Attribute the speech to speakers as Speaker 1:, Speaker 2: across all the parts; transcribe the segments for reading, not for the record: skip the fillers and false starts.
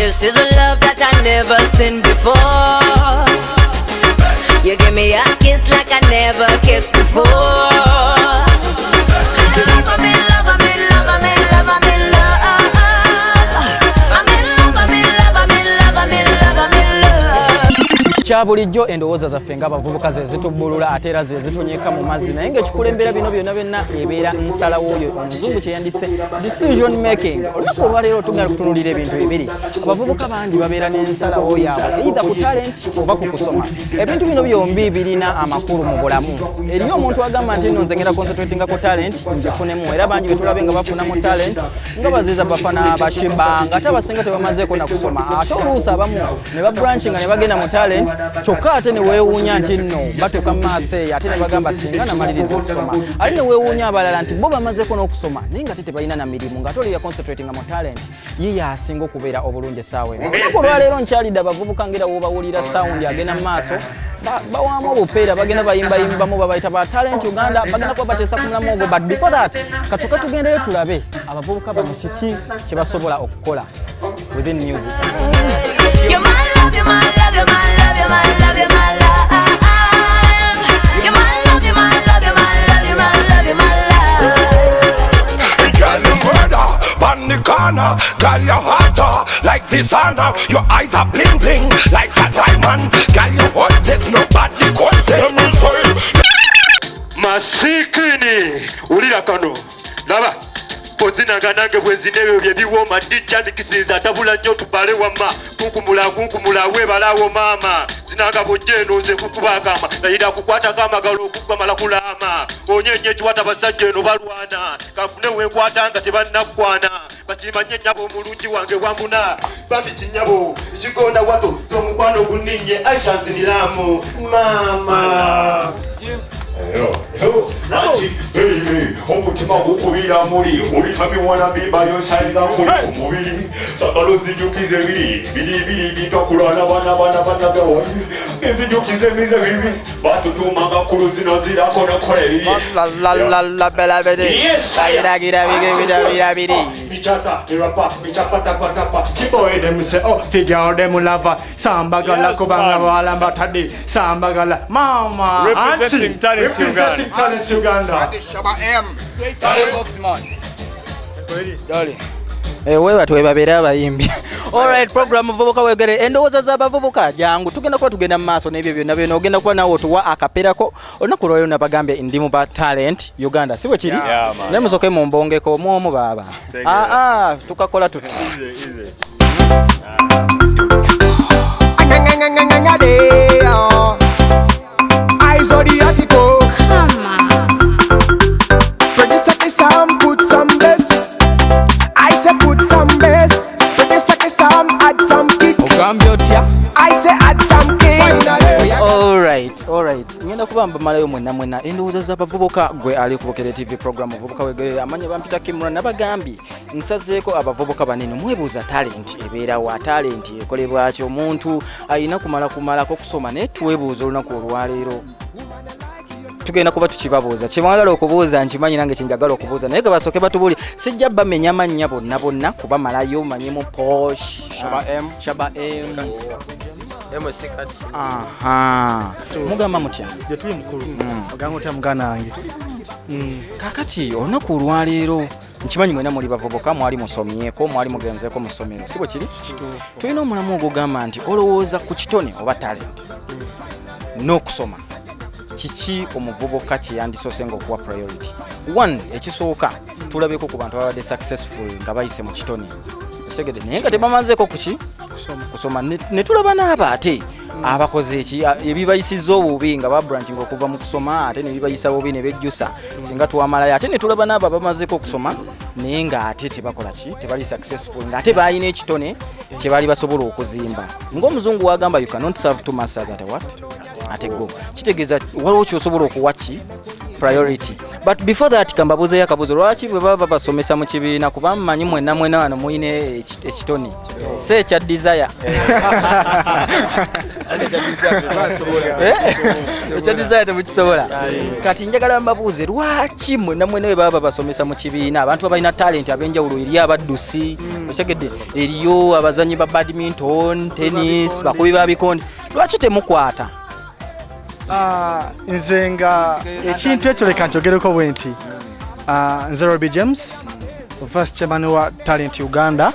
Speaker 1: This is a love that I never seen before. You give me a kiss like I never kissed before. I'm in love, I'm in love, I'm in love, I'm in love. I'm in love, I'm in love, I'm in love, I'm in love, I'm in love.
Speaker 2: Kya bulijjo endowooza zaffe ng'abavubuka ze zitubbulula, ate era ze zitunyika mu mazzi, naye ng'ekikulembera bino byonna byonna ebeera nsalawo oyo omuzungu kye yandise decision making. Olunaku olwaleero tugenda kutunuulira ebintu bibiri. Abavubuka bangi babeera n'ensalawo yaabwe either ku talent oba ku kusoma. Ebintu bino byombi birina amakulu mu bulamu. Eriyo omuntu agamba nti nno nze ngenda concentratinga ku talent ngifunemu, era bangi betulabe nga bafuna mu talent nga baziza bafana ba Sheebah, nga ate abasinga tebamazeeko na kusoma. Ate oluusi abamu ne babranching ne bagenda mu talent, kyokka ate ne weewuunya nti nno batuuka mu maaso eyo ate ne bagamba singa namaliriza okusoma. Ate ne weewuunya abalala nti bo bamazeeko n'okusoma naye nga ate tebalina na mirimu, ng'ate oli yaconcentratinga mu talent ye yasinga okubeera obulungi essaawa eno. Olunaku olwaleero nkyalidde abavubuka ngera woobawulira sound agenda mu maaso bawaamu obupeera, bagenda bayimbayimbamu, babayita ba Talent Uganda, bagenda kuba bateesa ku mulamu ogwo. But before that, katuka tugendeyo tulabe abavubuka bano kiki kye basobola okukola within music.
Speaker 1: You're my love, you're my love, you're my love, you're my love, you're my love. You're my love, you're my love, you're my love, you're my love, you're my love.
Speaker 3: Girl, you murder, on the corner. Girl, you hotter like dishonor. Your eyes are bling bling like a diamond. Girl, you hot it, nobody contest. Let me say.
Speaker 4: Masikini, wulira kano, laba ozinanga nange bwenzina ebyo bye biwooma dijja ndikisinza atabula nnyo tubale wamma kunkumula kunkumula weebalawo maama zinanga bwojja eno nze kukuba akama nayira kukwatako amagalo okugamala kulaama onyenye ekiwata basajja eno balwana kanfune wenkwata nga tebannakwana bakimanye ennyabo omulungi wange wambuna bambi kinyabo kigonda wato omukwano guninye Aisha nziniramu maama.
Speaker 5: Lwaki baby omutima gukubira muli olitamiwana bibayosalira kuli omubiri sagala ozijukize biri biri biri bitakulana bana bana bana bewayi enzijukize emize bibi batutumanga ku luzino zirako nokola ebibi. Yes, Michata, irapa, michapatapatapa.
Speaker 6: Boy them say, oh, figure out them lava. Sambagala
Speaker 7: Yes,
Speaker 6: kubanga
Speaker 7: man.
Speaker 6: wala mbatadi. Sambagala mama.
Speaker 7: Representing
Speaker 6: auntie.
Speaker 7: Talent
Speaker 6: Representing
Speaker 7: Uganda.
Speaker 6: Talent Uganda.
Speaker 8: Shaba M.
Speaker 2: Wewe twebabeera abayimbi. Alright, program Muvubuka Wegere, endowooza z'abavubuka. Jangu tugenda kuba tugenda mu maaso n'ebyo byonna byonna, ogenda kuba naawe otuwa akaperako. Olunaku lwaleero nabagambye ndi mu ba Talent Uganda, si bwe kiri?
Speaker 7: Yeah, man.
Speaker 2: Naye musooke mumbongeko omu baaba.
Speaker 7: Segera.
Speaker 2: Ah, ah, tukakola tuti.
Speaker 7: Easy, easy.
Speaker 8: Eyes on the article. Producer the sound, put some bass. I say put some bass. Producer the sound, add some kick.
Speaker 9: Ogambye otya?
Speaker 8: I say add some kick. Finally.
Speaker 2: Alright, ngenda kuba mbamalayo mwenna mwenna endowooza z'abavubuka. Gwe ali ku Bukere TV, program Muvubuka Wegerere, amanya bampita Kimura. Nabagambye nsazeeko abavubuka banene. Mwebuuza talent ebeerawa, talent ekolebwaki, omuntu alina kumala kumalako kusoma, naye twebuuza olunaku olwaleero tugenda kuba tukibabuuza. Kyemwagala okubuuza nkimanyi, nange kyenjagala okubuuza, naye ge basooke batubuulire. Sijja bamenya mannya bonna bonna kubamalayo. Manyemu Posh.
Speaker 9: Shaba M.
Speaker 2: Shaba M.
Speaker 9: MC Kats.
Speaker 2: Aha, mugamba mutya?
Speaker 10: Gye tuli mukulu, ogamba otya muganda wange?
Speaker 2: Kakati olunaku olwaleero nkimanyi mwena muli bavubuka, mwali musomyeko, mwali mugenzeeko mu ssomero, si bwe kiri? Tulina omulamu ogugamba nti olowooza ku kitone oba talent n'okusoma, kiki omuvubuka kyeyandisoose nga okuwa priority one? Ekisooka tulabeko ku bantu ababadde successful nga bayise mu kitone, okitegedde, naye nga tebamazeeko kuki kusoma. Ne tulaba n'abo ate abakoze eki ebibayisizza obubi nga babranching okuva mu kusoma, ate ne bibayisa bubi ne bejjusa singa twamalayo. Ate ne tulaba n'abo abamazeeko okusoma naye ng'ate tebakola ki, tebali successful, ng'ate balina ekitone kye baali basobola okuzimba. Ng'omuzungu wagamba, "You cannot serve two masters at a what at a go." Kitegeeza waliwo kyosobola okuwa ki Priority. But before that, kambabuzeyo akabuzo. Lwaki bwe baba babasomesa mu kibiina, kuba mmanyi mwenna mwena wano muyina ekitone si ekya desire, ekya desire temukisobola. Kati njagala mbabuuze, lwaki mwenna mwena bwe baba babasomesa mu kibiina, abantu abalina talent ab'enjawulo, eri abaddusi, okitegedde, eriyo abazanyi ba badminton, tennis, bakubi ba bikonde, lwaki temukwata?
Speaker 10: Nze nga ekintu ekyo leka nkyogereko bwe nti, nze Robbie James, vice chairman wa Talent Uganda.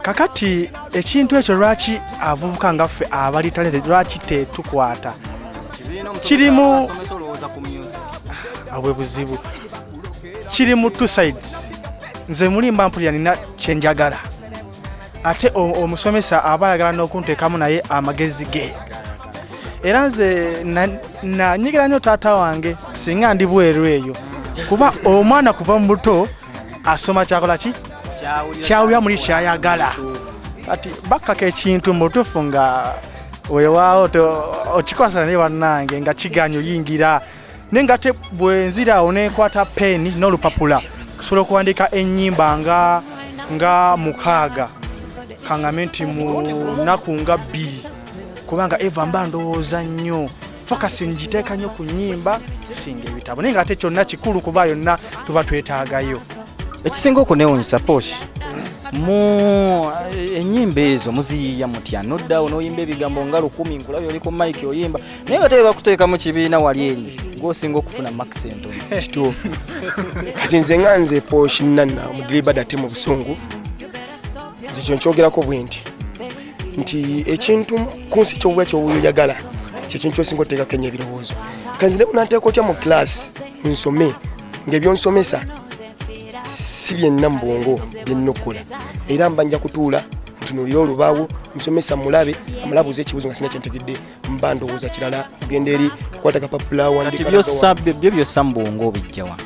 Speaker 10: Kakati ekintu ekyo, lwaki abavubuka nga ffe abali talented lwaki tetukwata? Kirimu abwe buzibu, kiri mu two sides. Nze mulimba mpulira nina kyenjagala, ate omusomesa aba ayagala n'okunteekamu naye amagezi ge. Era nze nanyigira nnyo taata wange singa ndi bweru eyo, kuba omwana kuva mu buto asoma kyakola ki kyawulira muli kyayagala. Kati bakkaka ekintu mu butuufu nga weewaawo okikwasa, naye bannange nga kiganya oyingira. Naye nga te bwe nzira awo nenkwata peni n'olupapula, kusobola okuwandiika ennyimba nga 6, kaŋŋambe nti mu nnaku nga 2, kubanga eva mba ndowooza nnyo, focus ngiteeka nnyo ku nnyimba singa ebitabo. Naye nga ate kyonna kikulu, kuba yonna tuba twetaagayo.
Speaker 2: Ekisinga okunewunyisa, Posh, mu ennyimba ezo muziyiiya mutya? Noddawo n'oyimba ebigambo nga 1000, nkulabye oli ku mike oyimba, naye nga tebe bakuteeka mu kibiina wali eri ng'osinga okufuna marks entono.
Speaker 7: Kituufu. Kati nze nga nze Posh Nana omudilibada, ate mu busungu nze kyo nkyogerako bwe nti ekintu ku nsi kyobuba kyoyagala kyekintu kyosinga oteekako ennyo ebirowoozo. Kati nze ne bunanteeka otya mu kilaasi nsome ng'ebyonsomesa si byenna mu bwongo byenna okukola, era mba nja kutuula ntunuulire olubaawo, musomesa mulabe amulabuuza ekibuuzo nga sina kyentegedde, mba ndowooza kirala, kugenda eri kukwata kapapula.
Speaker 2: Kati byo byossa mu bwongo obijjawa?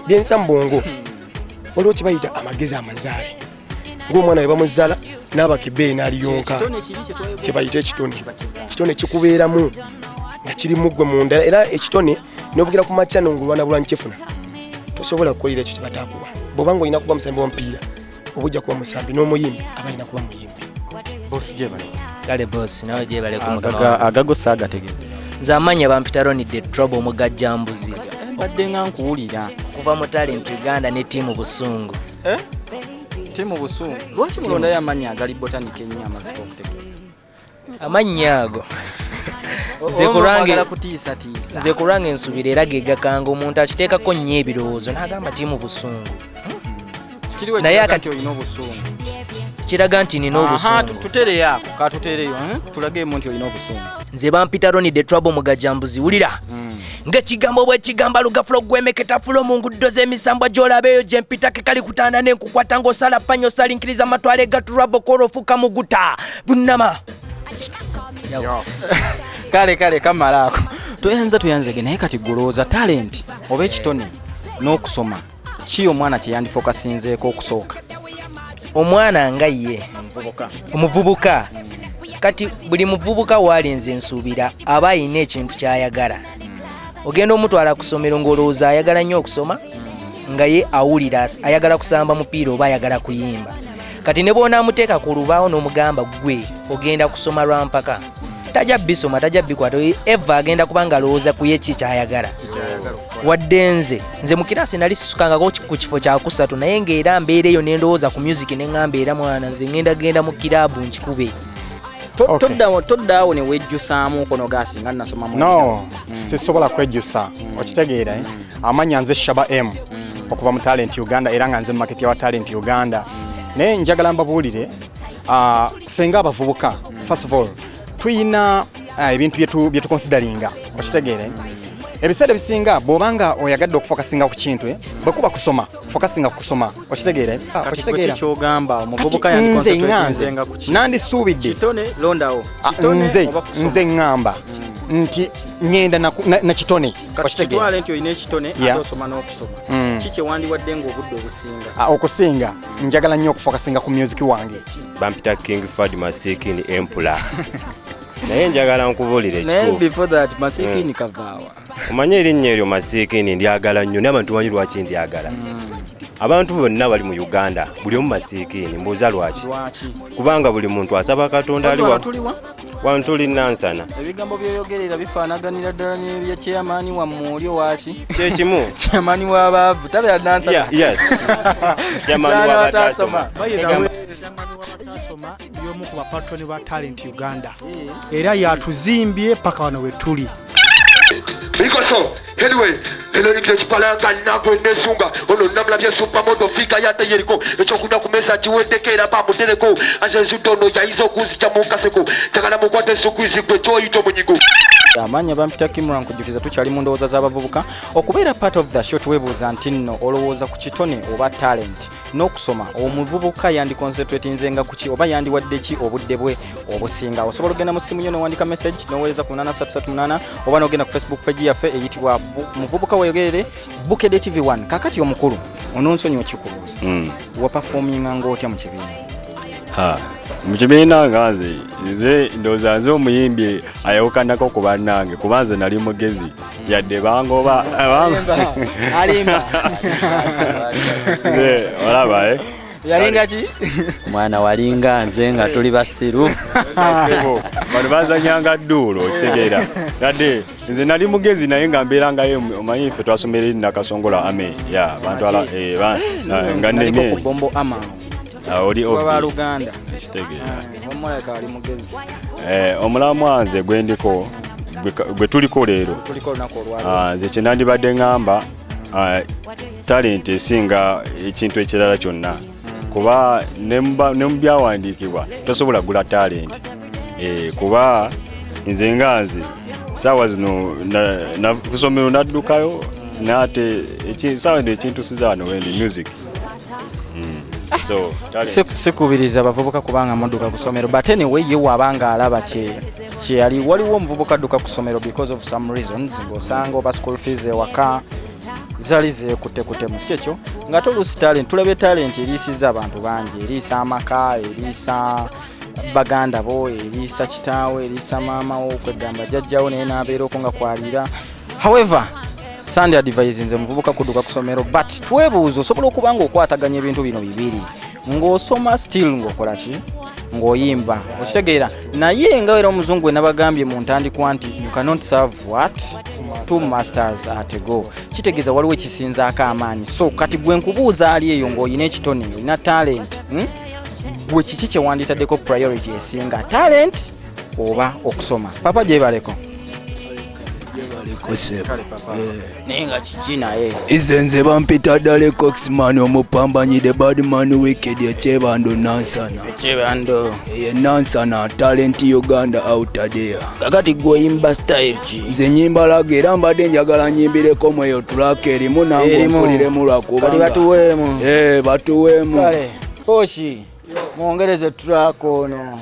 Speaker 7: Byensa mu bwongo, waliwo kibayita amagezi amazaale, ng'omwana bwe bamuzaala n'abaka ebbeere n'aliyonka, kyebayita ekitone. Kitone kikubeeramu nga kirimu ggwe munda, era ekitone n'obukira ku makya nongulwana bulwanyi kyefuna, tosobola kukolera ekyo kyebataakuwa. Bw'oba ng'olina kuba musambi wa mupiira, oba ojja kuba musambi, n'omuyimbi aba alina kuba muyimbi.
Speaker 2: Bosi, gyebale.
Speaker 9: Kale boss, nawe gyebale ku mukama.
Speaker 2: Agago saagategedde.
Speaker 9: Nze amanya bampita Ronnie the Trouble omugajjambuzi.
Speaker 2: Mbadde nga nkuwulira.
Speaker 9: Kuva mu Talent Uganda ne tiimu Busungu.
Speaker 2: Tiimu Busungu, lwaki mulondayo amannya agali botanic ennyo amaziko okutegeera?
Speaker 9: Amannya ago
Speaker 2: nze kutiisatiisa.
Speaker 9: Nze ku lwange nsubira era ge gakanga omuntu akiteekako nnyo ebirowoozo n'agamba tiimu Busungu.
Speaker 2: Naye akati olina obusungu.
Speaker 9: Kiraga nti nina obusungu.
Speaker 2: Tutereyo ako, katutereyo tulagemu nti olina obusungu.
Speaker 9: Nze bampita Ronnie the Trouble mugajambuzi, wulira ng'ekigambo bwekigamba lugafulo gwemeketa fulo mu nguddo z'emisambwa gy'olaba eyo gye mpita kekali kutanda n'enkukwata ng'osala panyo osalinkiriza amatwale ga Trouble korofuka muguta bunama.
Speaker 2: Kale kale, kamalaako. Tuyanze tuyanzege. Naye kati gulowooza talent oba ekitone n'okusoma, ki omwana kye yandifokasinzeeko okusooka?
Speaker 9: Omwana nga ye omuvubuka, kati buli muvubuka waalinze nsuubira aba ayina ekintu ky'ayagala. Ogenda omutwala ku ssomero ng'olowooza ayagala nnyo okusoma, nga ye awulira ayagala kusamba mupiira oba ayagala kuyimba. Kati ne bw'onaamuteeka ku lubaawo n'omugamba gwe ogenda kusoma lwa mpaka, tajja bisoma, tajja bikwata. Eva agenda kuba nga alowooza ku ye ki ky'ayagala. Wadde nze mu kirasi nali sisukangako ku kifo kyakusatu, naye ng'era mbeera eyo ne ndowooza ku music ne ŋŋamba era mwana nze ŋŋenda genda mu kiraabu nkikube.
Speaker 2: Toddaawo ne wejjusaamu kono gaasi nga nasoma mu?
Speaker 11: No, sisobola kwejjusa, okitegeera, eh? Amanya nze Shaba M okuva mu Talent Uganda, era nga nze marketer wa Talent Uganda. Naye njagala mbabuulire, ffe nga abavubuka, first of all tuyina ebintu byetuconsideringa, okitegeere. Ebiseera ebisinga bw'obanga oyagadde okufokasinga ku kintu, bwe kuba kusoma, fokasinga ku kusoma, okitegeere.
Speaker 2: Kati gwe kyogamba omuvubuka
Speaker 11: Nze nga nze nandisuubidde
Speaker 2: kitone londawo
Speaker 11: nze nze ŋŋamba nti ŋŋenda na kitone.
Speaker 2: Okitegeera nti olina ekitone ate osoma n'okusoma, ki kyewandiwadde ng'obudde obusinga?
Speaker 11: Okusinga njagala nnyo okufokasinga ku music wange.
Speaker 12: Bampita King Fad Masikini Empula. Naye njagala nkubuulire
Speaker 2: Naye
Speaker 12: ekituufu.
Speaker 2: before that, Masikini kavaawa?
Speaker 12: Omanye erinnya eryo Masiikini ndyagala nnyo, naye abantu banyi lwaki ndyagala. Abantu bonna bali mu Uganda buli omu Masiikini, mbuuza lwaki?
Speaker 2: Lwaki?
Speaker 12: Kubanga buli muntu asaba Katonda ali
Speaker 2: Wano
Speaker 12: wa
Speaker 2: tuliwa?
Speaker 12: Wano tuli Nansana.
Speaker 2: Ebigambo byoyogerera bifaanaganira ddala n'ebya chairman wammwe oli owaki?
Speaker 12: Kyekimu.
Speaker 2: Chairman w'abaavu tabeera Nansana.
Speaker 12: Yeah, yes. Chairman
Speaker 2: Kyana
Speaker 12: w'abataasoma.
Speaker 2: w'abataasoma.
Speaker 10: Y'omu ku bapatroni ba Talent Uganda era yatuzimbye paka wano we tuli.
Speaker 4: Bikoso, anyway, eno yingira ekipalanga nagwe nesunga ono namulabye supermodo figa yate yeriko ekyokulya ku meza kiweddeko era bamutereko azezudde ono yayinza okunzija mu nkaseko njagala mukwate esukwizi gwe kyoyita omunyigo.
Speaker 2: Amaanyi bampita Kimura, nkujjukiza tukyali mu ndowooza z'abavubuka. Okubeera part of the show, twebuuza nti nno olowooza ku kitone oba talent n'okusoma, omuvubuka yandiconcentratinzenga ku ki oba yandiwadde ki obudde bwe obusinga? Osobola okugenda mu ssimu yo n'owandika message n'oweereza ku 8338 oba n'ogenda ku Facebook page yaffe eyitibwa Muvubuka Weyogerere, Bukedde TV1. Kakati omukulu ononsonyi okikubuuza, waperforminga ng'otya mu kibiina?
Speaker 13: Ha, mu kibiina nga nze ndowooza nze omuyimbi ayawukanako ku bannange, kuba nze nali mugezi yadde bangoba.
Speaker 2: Alimba.
Speaker 13: Nze olaba, eh?
Speaker 2: Yalinga ki?
Speaker 14: Mwana walinga nze nga tuli basiru.
Speaker 13: Sebo, bano bazanyanga dduulo, okitegeera? Yadde nze nali mugezi naye nga mbeerangayo, omanyi ffe twasomera eri Nakasongola ame ya bantwala nga
Speaker 2: Naliko
Speaker 13: nnene.
Speaker 2: ku Bombo Ama.
Speaker 13: Ah, oli
Speaker 2: Wa
Speaker 13: OB.
Speaker 2: baluganda.
Speaker 13: Ekitegeera.
Speaker 2: Omuleka ali mugezi.
Speaker 13: Omulamwa nze gwendiko gwe tuliko leero,
Speaker 2: Tuliko olunaku olwaleero.
Speaker 13: Ah, nze kyenandibadde ŋŋamba, talent esinga ekintu ekirala kyonna, kuba ne mu byawandiikibwa tosobola gula talent. Kuba nze nga nze saawa zino ku ssomero naddukayo, nate saawa eno ekintusiza wano wendi music. So talent.
Speaker 2: Sikubiriza abavubuka kubanga mudduka ku ssomero, but anyway ye waabanga alaba kye yali. Waliwo omuvubuka adduka ku ssomero because of some reasons, ng'osanga oba school fees ewaka zali zeekutekutemu, si kyekyo? Ng'ate oluusi talent, tulabye talent eriisiza abantu bangi, eriisa amaka, eriisa baganda bo, eriisa kitaawe, eriisa maama wo, kwegamba jjajjawo, naye n'abeera okwo nga kwalira. However, sandi advise nze muvubuka kudduka ku ssomero, but twebuuza, osobola okuba nga okwataganya ebintu bino bibiri, ng'osoma still ng'okola ki, ng'oyimba, okitegeera? Naye nga era omuzungu we nabagambye mu ntandikwa nti you cannot serve what, two masters at a go, kitegeeza waliwo ekisinzaako amaanyi. So kati gwe nkubuuza ali eyo ng'olina ekitone, olina talent, Gwe kiki kye wanditaddeko priority esinga, talent oba okusoma? Papa, gyebaleko. Naye nga kiki naye?
Speaker 15: Ize nze bampita Dale Coxman omupambanyi, the badman wicked, ekyebando Nansana.
Speaker 2: Ekyebando.
Speaker 15: Ye Nansana, Talent Uganda out there.
Speaker 16: Kakati gwe oyimba style ki?
Speaker 15: Nze nyimba ragga, era mbadde njagala nyimbireko mu eyo track erimu nange
Speaker 16: Erimu.
Speaker 15: ompuliremu lwakubanga.
Speaker 16: Kati batuweemu.
Speaker 15: Eh, batuweemu.
Speaker 16: Kale poshi mwongereze track ono.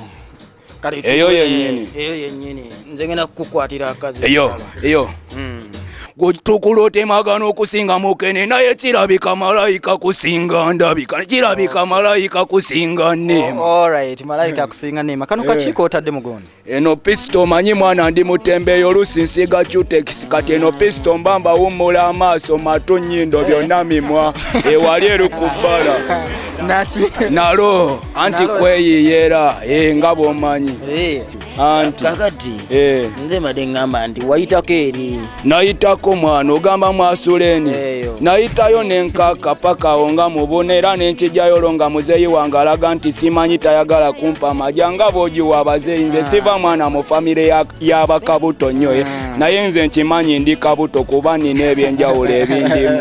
Speaker 16: Kale
Speaker 15: Eyo
Speaker 16: tuwe.
Speaker 15: yennyini.
Speaker 16: Eyo yennyini, nze ngenda kukukwatira akazi.
Speaker 15: Eyo eyo gwetukula otemagana okusinga mukene, naye kirabika malayika kusinga ndabika, kirabika malayika kusinga neema.
Speaker 2: Alright, malayika akusinga neema. Kano kakiiko otadde mugondi?
Speaker 15: Eno pisito, omanyi mwana ndi mutembeeyo, oluusi nsiiga cutex. Kati eno pisito mbamba wummula amaaso, matu, nnyindo, byonna mimwa ewali eri ku bbala nalo anti
Speaker 16: Nalo.
Speaker 15: kweyiyeera, nga bw'omanyi anti.
Speaker 16: Kakati nze mbadde ŋŋamba nti wayitako eri.
Speaker 15: Nayitako mwana, ogamba mwasuleni? Nayitayo nenkaka paka awo nga mubona, era nenkijjayo olwo nga muzeeyi wange alaga nti simanyi tayagala kumpa amajja nga bw'ogiwa abazeeyi. Nze siva mwana mu famire y'abakabuto nnyo, eh. Naye nze nkimanyi ndi kabuto kuba nina ebyenjawulo ebindimu.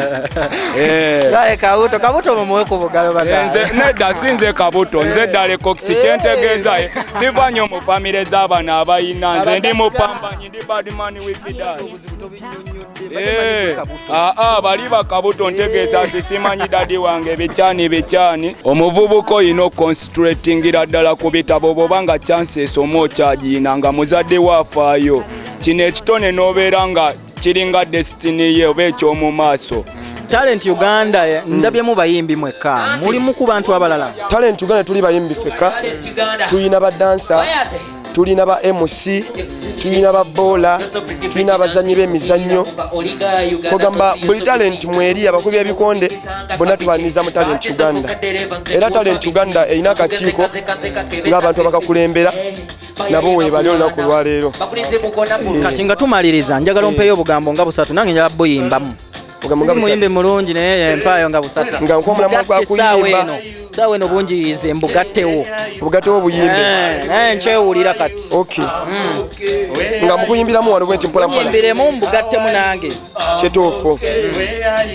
Speaker 2: Kale kabuto, kabuto mumuwe ku bugalo bagala.
Speaker 15: Nze nedda, si nze kabuto, nze ddala ekokisi. Kyentegeeza, siva nnyo mu famire z'abano abayina. Nze ndi mupambanyi, ndi badman wicked. Aa, bali bakabuto, ntegeeza nti simanyi daddy wange bikyani bikyani. Omuvubuka oyina oconcentratingira ddala ku bitabo, bw'oba nga chance esoma okyagiyina nga muzadde waafaayo. Kino ekitone n'obeera nga kiringa destiny ye oba eky'omu maaso.
Speaker 2: Talent Uganda, ndabyemu bayimbi mwekka, mulimu ku bantu abalala?
Speaker 7: Talent Uganda tuli bayimbi ffekka, tuyina badansa, Tulina ba MC, tulina ba bola, tulina abazannyi b'emizannyo. Kugamba buli talent mweri, abakubi ebikonde bonna tubaniriza mu Talent Uganda. Era Talent Uganda erina akakiiko ng'abantu abakakulembera nabo weebali olunaku olwaleero.
Speaker 2: Kati nga tumaliriza, njagala ompeeyo obugambo nga busatu, nange njagala buyimbamu.
Speaker 7: Obugambo nga
Speaker 2: Siri
Speaker 7: busatu.
Speaker 2: muyimbi mulungi, naye empaayo nga busatu.
Speaker 7: Nga nkomulamwa gwa
Speaker 2: Mbugatte essaawa
Speaker 7: kuyimba.
Speaker 2: eno, saawa eno bungiyize, mbugattewo.
Speaker 7: Obugattewo buyimbe.
Speaker 2: Naye nkyewulira kati.
Speaker 7: Okay. Nga mukuyimbiramu wano bwe nti mpola mpola.
Speaker 2: Munyimbiremu, mbugattemu nange.
Speaker 7: Kyetuufu,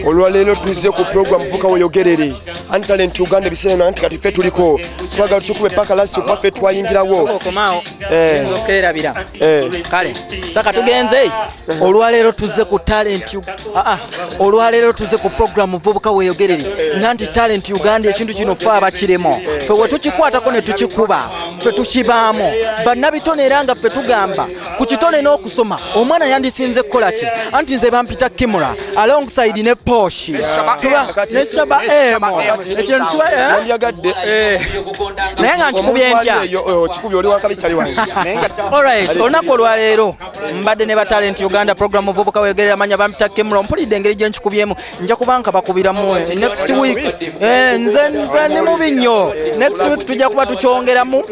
Speaker 7: olwaleero tuzze ku program Vuka Weyogerere anti Talent Uganda. Ebiseera bino anti kati ffe tuliko, twagala tukube paka last, kuba ffe twayingirawo.
Speaker 2: Okomaawo.
Speaker 7: Eh.
Speaker 2: Okerabira.
Speaker 7: Eh.
Speaker 2: Kale saka tugenze. Olwaleero tuzze ku talent olwaleero tuzze ku program Muvubuka Weeyogerere, nanti Talent Uganda. Ekintu kino fe abakirimu, ffe we tukikwatako ne tukikuba, ffe tukibaamu bannabitone. Era nga ffe tugamba ku kitone n'okusoma, omwana yandisinze kukola ki? Anti nze bampita Kimura alongside ne Poshi ne Shaba Emo. Ekintu
Speaker 7: Nandyagadde.
Speaker 2: Naye nga nkikubye ntya?
Speaker 7: Okikubye, oli wakabikyali wange.
Speaker 2: Alright, olunaku olwaleero mbadde ne ba Talent Uganda, program Muvubuka Weyogerera, manya bampita Kimura. Mpulidde engeri gye nkikubyemu, nja kuba nkabakubiramu next week. Nze ndi mubi nnyo. Next week tujja kuba tukyongeramu,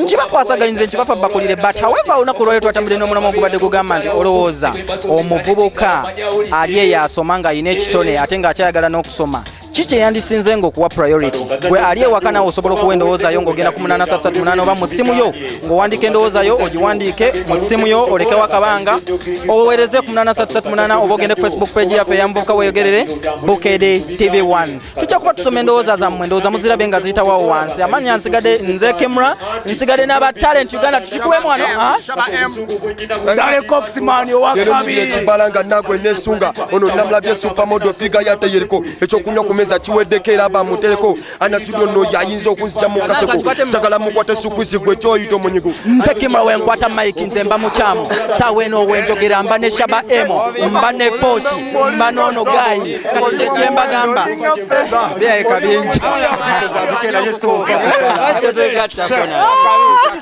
Speaker 2: nkibakwasaganyirize, nkibafa bakulire. But however, olunaku olwaleero twatambudde n'omulamu ogubadde gugamba nti olowooza omuvubuka ali eyo asoma ng'alina ekitone ate ng'akyayagala n'okusoma, ki kye yandisinze ng'okuwa priority? Gwe ali ewaka naawe osobola okuwa endowoozayo ng'ogenda ku 8338 oba mu ssimu yo ng'owandiika endowoozayo, ogiwandiike mu ssimu yo, olekewo akabanga, oweereze ku 8338 oba ogende ku Facebook page yaffe eya Muvubuka Weeyogerere Bukede TV1. Tujja kuba tusoma endowooza zammwe, endowooza muzirabe nga ziyitawawo wansi. Amanya nsigadde nze Kimra, nsigadde n'aba Talent Uganda. Tukikuwemu wano, ah?
Speaker 15: Dale Coxman.
Speaker 7: Leero
Speaker 15: Owakabi.
Speaker 7: muzira ekibala nga nagwe nesunga ono namulabye supermodel, figure yateyeriko, ekyokunywa ku meza kiweddeko, era bamutereko anasido no yayinza okunzija mu kaseko, njagala mukwate sukwisi gwe kyoyita omunyigo.
Speaker 2: Nze Kimra, wenkwata mike nze mba mukyamu. Saawa eno wenjogera mba ne Shaba Emo, mba ne Poshi, mba noono gayi. Kati nze kyembagamba byayeka bingi.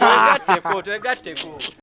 Speaker 14: Twegatteko, twegatteko.